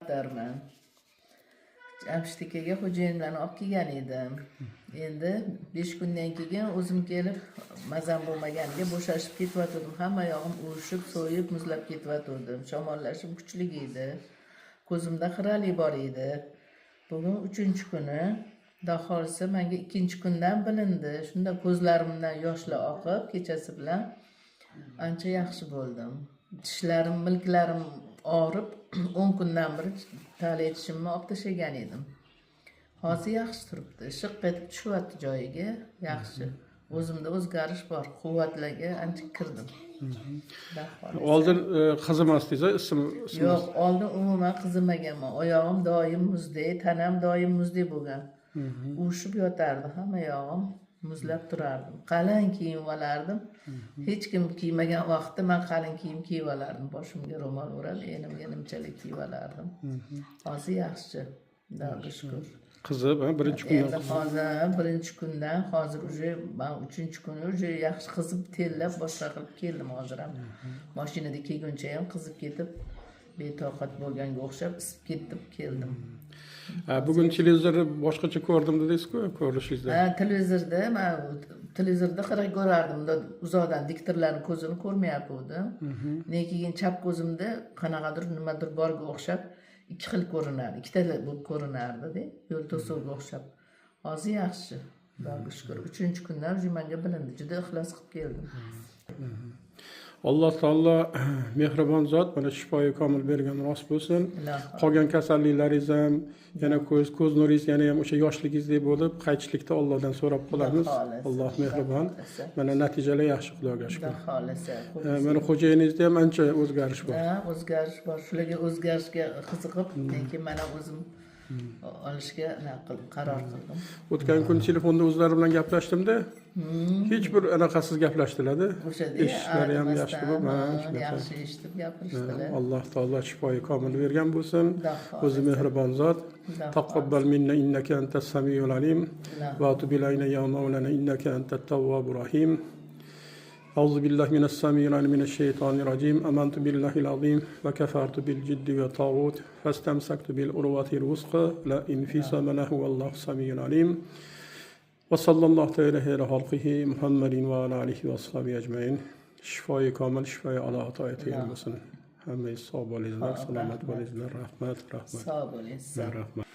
Tarafdorman. Jamshid akaga xo'jayinlarni olib kelgan edim. Endi 5 kundan keyin o'zim kelib, mazam bo'lmaganiga bo'shashib ketyotgandim. Hamma yog'im uvishib, so'yib, muzlab ketyotgandim. Shamollashim kuchli edi. Ko'zimda xiralik bor edi. Bugun uchinchi kuni. Xudo xohlasa, menga ikkinchi kundan bilindi. Shunda ko'zlarimdan yoshlar oqib, kechasi bilan ancha yaxshi bo'ldim. Tishlarim, milklarim og'rib, 10 kundan beri tali tishimni olib tashlagan edim. Hozir yaxshi turibdi. Shiq etib tushyapti joyiga. Yaxshi. O'zimda o'zgarish bor. Quvvatlarga ancha kirdim. Xudo xohlasa. Oldin qizimasdingiz, isim isim Yo'q, oldin umuman qizimaganman. Oyog'im doim muzdek, tanam doim muzdek bo'lgan. Uvishib yotardi hamma yog'im, muzlab turardim. Qalin kiyim olardim. Hech kim kiymagan vaqtda man qalin kiyim kiyib olardim. Boshimga ro'mol o'rab, enimga nimchalik kiyib olardim. Hozir yaxshi. Xudoga shukur. Qizib, ha, birinchi kundan. Endi hozir birinchi kundan, hozir уже man uchinchi kuni уже yaxshi qizib, terlab, boshqa qilib keldim. Hozir ham mashinada kelguncha ham qizib ketib, betoqat bo'lganga o'xshab, isib ketib keldim. Ha, bugun televizorni boshqacha ko'rdim dedingiz-ku, ko'rishingizda. Ha, televizorda man televizorda xira ko'rardim bunday uzoqdan, diktorlarni ko'zini ko'rmayaptim. Keyin chap ko'zimda qanaqadir nimadir borga o'xshab, ikki xil ko'rinardi, ikkita bo'lib ko'rinardida, yo'l to'suvga o'xshab. Hozir yaxshi, Xudoga shukur. Uchinchi kundan уже manga bilindi. Juda ixlos qilib keldim. Alloh taolo mehribon zot, mana shifoyi komil bergan rost bo'lsin. Ilohi. Qolgan kasalliklaringiz ham yana ko'z nuringiz yana ham o'sha yoshligingizdek bo'lib qaytishlikda Allohdan so'rab qolamiz. Xudo xohlasa, Alloh mehribon. Xudo xohlasa. Mana natijalar yaxshi, Xudoga Xudo shukur. xohlasa. Mana xo'jayiningizda ham ancha o'zgarish bor. Ha, o'zgarish bor. Shularga, o'zgarishga qiziqib, keyin mana o'zim olishga nima qildim, qaror qildim. O'tgan kun telefonda o'zlari bilan gaplashdim-da, hech bir anaqasiz gaplashdilar-da. O'shada Eshitishlari ham yaxshi bo'lib, ha, shunaqa. Yaxshi eshitib gapirishdilar. Alloh taolo shifoyi komil bergan bo'lsin. Xudo xohlasa. O'zi mehribon zot. Xudo Taqabbal minna innaka antas samiul alim. Ilohi. Va tub ilayna ya mawlana innaka antat tawwabur rahim. أعوذ بالله من السميع العليم من الشيطان الرجيم. آمنت بالله العظيم وكفرت بالجبت والطاغوت فاستمسكت بالعروة الوثقى لا انفصام له والله السميع العليم. وصلى الله تعالى على خلقه محمد وعلى آله وأصحابه أجمعين. Shifoyi komil, shifoyi a'lo ato etgan bo'lsin. Hammangiz sog' bo'linglar, salomat bo'linglar. Rahmat, rahmat. Sog' bo'ling. Rahmat.